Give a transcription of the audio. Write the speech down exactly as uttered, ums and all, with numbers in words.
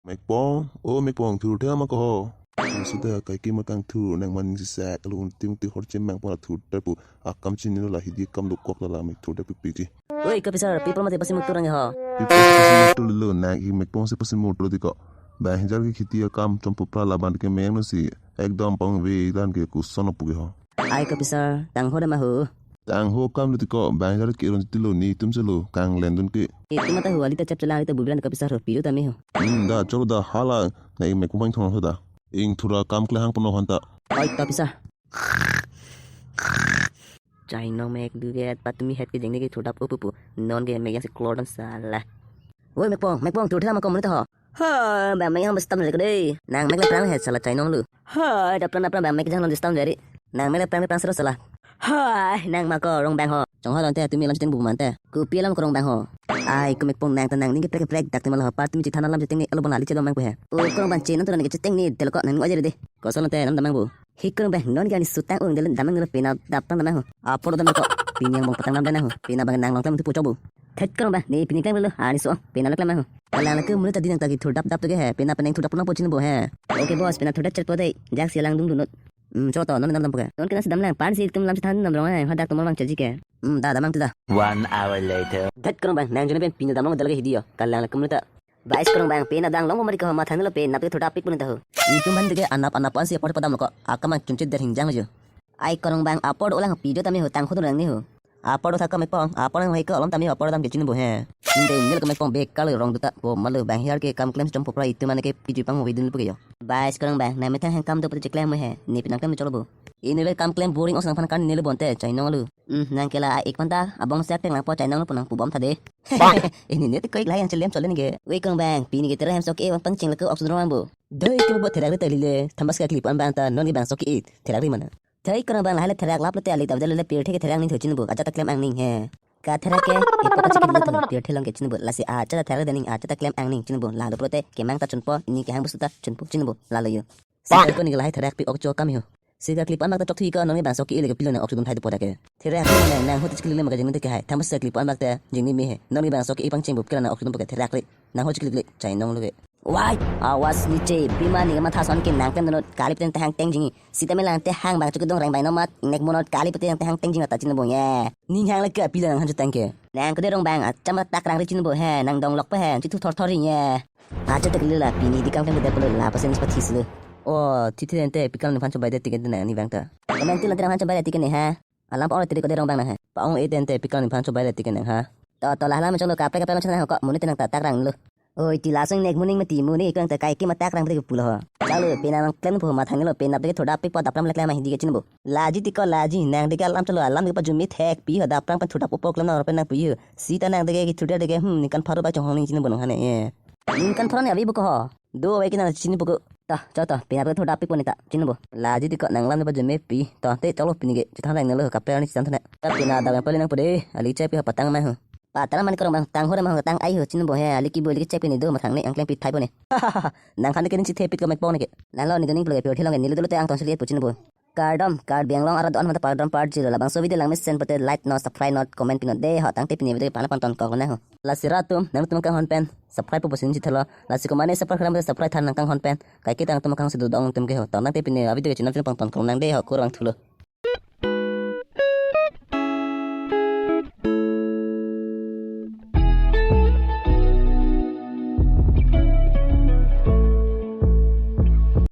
Mekpong, o Mekpong, thurthe ma ko ho. Sudah kaike ma kangthur nang man si sek, lalu unting ti hor chem Mekpong la thurthe pu. Akam chinilo la hidi kam dokok la la mek thurthe pipiji. Oi, kopisar, people mati pasi mutur nang ho. People pasi mutur lo nang i Mekpong si pasi mutur ti ko. Bang hajar ke khiti akam chompo pra laban ke meng no si. Ekdom pangve dan ke kuson pu ke ho. Ai kopisar, tangho dam ma ho. Tangho kam lo ti ko, bang hajar ke ron ti lo netum si lo, kang lendun ke. Itum mata ho, alita chap chala, alita bubilan kopisar ho, piru tame ho. Hmm, da, cholo da, hala, na i Mekpong thong ho da. Ingthur akam kle hang pono hanta. Oi, kopisar. Chainong mek duvet, patumi het ke jengni ke thurdap upupu. Non ke mek yang si klor dan sala. Woi, Mekpong, Mekpong, thurthe ma ko monit ho. Ha, bang mek yang bestam le ko dei. Nang mek le prang het sala chainong lu. Ha, dapran dapran bang mek jang non distam jari. Nang mek le prang le prang sero sala. Ha, nang ma ko rong bang ho. Chong ho lonte tumi lam chiteng bu mante. Kopi alam ko rong bang ho. Ai, ko Mekpong nang ta nang ning ke prek prek dak te ma lo ha patumi chithana lam chiteng ni alo bon lali chelo mang pu he. O ko rong bang chenam tu nang ke chiteng ni telo ko nang ning ojer de. Koson lonte nam damang bu. Hi ko rong bang non ke ani sutang ung delen damang delen pena dap tang damang ho. Apor damang ko. Pini angbong patang nam damang ho. Pena bang nang long tam tu puchok bu. Thet ko rong bang, ne pini klem lo, ani so, pena lo klem ho. Kalang lake mulu tadi nang tagi thurdap dap tu ke he, pena penang thurdap pulang po chin bo he. Oke bos, pena thurdap chet po dei, jak silang dung dunut. Hmm, cholo to, non nam dam po ke. Non kena sedam lang, pan si tum lam chethan nam rong he, hadak tum bang chaji ke. Hmm, da damang tu da. One hour later. Thet ko rong bang, nang jone pen pina damang dal ke hidi yo, kalang lake mulu ta. Bais ko rong bang, pena dang long mari ko mathan lo pena pe thurdap pik pun ta ho. Itum ban dege anap anap an si apor padam lo ko, akam an chumchit der hingjang jo. Ai ko rong bang apor ulang pijo tame ho tangho tu rang ni ho. Apor thak ko Mekpong, apor nang hai ko alom tame apor dam ke chin bo he. Inde nil ko Mekpong bekal rong duta po malo bang hiar ke kam klem chompo pra itum mane ke piju pang ho vidun pu ke yo. Bais ko rong bang, na methang hang kam do pute cheklem he, ni pinang klem cholo bo. Ini be kam klem boring os nang phan kan nil bonte, chainong lu. Hmm, nang kela ai ik phan ta, abong sak teng lang po chainong lu po nang pu bom tha de. Ini ne te ko ik lai yang chelem chole ni ke. Wei ko rong bang, pini ke tera hem sok e bang pang cheng le ko oxygen rong bo. Doi ke bo therak ri tali le, thambas ka klip an bang ta, non ke bang sok ik, therak ri mana. Thai ko rong bang lahai le therak lap lote ali tabjal le pirthe ke therak ning thochin bo, acha ta klem angning he. Ka therak ke, ipo ka chikit le thon, pirthe long ke chin bo, lasi acha ta therak daning acha ta klem angning chin bo, lalo prote, kemang ta chunpo, ini kehang busu ta chunpo chin bo, lalo yo. Sika ko ning lahai therak pi ok cho kam ho. Sika klip an bak ta chok thui ko nong bang sok ke ile ke pilo na ok chudun thai do poda ke. Therak ri nang nang ho te chikit le ma ka jeng te ke hai, thambas ka klip an bak ta, jeng ni me he, nong bang sok ke ipang cheng bo kila na ok chudun po ke therak ri, nang ho chikit le, chainong lu ke. Wai, awas niche, pima ni matha son ke nang klem donot, kali puten tehang teng jingi. Sita melang tehang bang chukudong reng bai nomat, nek monot kali puten tehang teng jingi ta chin bo ye. Ning hang le ke pila nang han chutang ke. Nang kede rong bang, acham tak rang ri chin bo he, nang dong lok pe he, chitu thor thor ri ye. Acha tak lila, pini di kam klem kede pelo la pasen sepat his le. Oh, titi dente, pikam nang phan chobai de tiket nang ni bang ta. Komen tu lanti nang phan chobai de tiket ni ha. Alam pa ong tiri kode rong bang nang ha. Pa ong e dente, pikam nang phan chobai de tiket nang ha. To, to, lahai lam chong lo kaprek kaprek lo chana ko, muni tenang tak tak rang lo. Oi, ti lasong nek muning mati muni iklang ta kai ki matak rang pute pulo ho. Chalo, pena nang klem po mathang lo, pena pute thurdap pik po dapram lek lama hindi ke chin bo. Laji ti ko laji, nang deke alam chalo, alam deke pa jumi thek pi ho, dapram pen thurdap upo klem nang pen nang pi ho. Sita nang deke ki thurdap deke, hmm, ningkan pharo ba chong hong ning chin bo nang hane ye. Ningkan pharo ni abi bo ko ho. Do wai ki nang chin bo ko. Ta, cho ta, pena pute thurdap pik po ni ta, chin bo. Laji ti ko nang lam pa jumi pi. Ta, te chalo pini ke, chithang nang lo, kaprek ni chan thane. Ta pena dam pali nang po de, ali chai pi ho patang mai ho. Patara man ko rong bang tangho ra ma tang ai ho chin bo he, ali ki bo ali ki chek pini do mathang ni angklem pi thai bo ni. Nang khan ke ning chithe pit ko Mekpong ni ke. Nang lo ni doning plo ke pure thilong ke nilo dolo te ang tong sili po chin bo. Kardom, Karbi Anglong arat don mata kardom part zero labang so video lang mesen pute like not, subscribe not, comment pinot de ho tangte pini video pana panton kok na ho. Lasi rat atum, nangtum kanghon pen subscribe po sin chithelo. Lasi komane subscribe ram subscribe than nang kanghon pen. Kaike tangtum kang sedu dong tum ke ho. Tangte pini video ke chinam chinam panton kok nang de ho kurang thulo.